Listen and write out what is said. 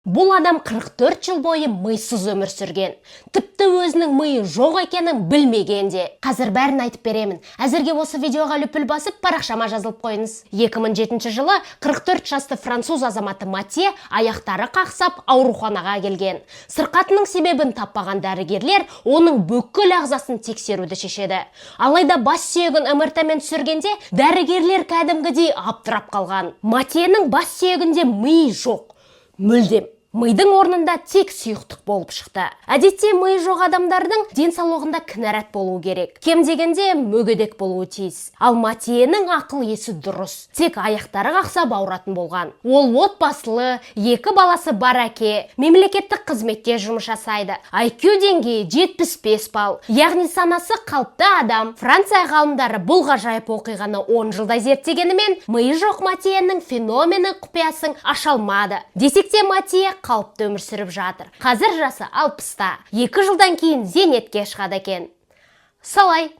Бұл адам 44 жыл бойы мисыз өмір сүрген. Тіпті өзінің миы жоқ екенін білмеген де. Қазір бәрін айтып беремін. Әзірге осы видеоға лүпіл басып, парақшама жазылып қойыңыз. 2007 жылы 44 жасты француз азаматы Матье аяқтары қақсап, ауруханаға келген. Сырқатының себебін таппаған дәрігерлер оның бүкіл ағзасын тексеруді шешеді. Алайда бас сүйегін МРТ-мен түсіргенде, дәрігерлер кәдімгідей абдырап қалған. Матьенің бас сүйегінде ми жоқ. Мүлдем. Мидың орнында тек сұйықтық болып шықты. Әдетте миы жоқ адамдардың денсаулығында кінәрат болуы керек. Кем дегенде мүгедек болуы тиіс. Ал Матьенің ақыл есі дұрыс. Тек аяқтары қақсап ауыратын болған. Ол отбасылы, екі баласы бар әке, мемлекеттік қызметте жұмыс жасайды. IQ деңгейі 75 балл. Яғни санасы қалыпты адам. Франция ғалымдары бұл ғажайып оқиғаны 10 жылдай зерттегенімен, миы жоқ Матьенің феномені құпиясын аша алмады. Десек те, Матье қалыпты өмір сүріп жатыр. Қазір жасы 60-та. 2 жылдан кейін зейнетке шығады екен. Солай.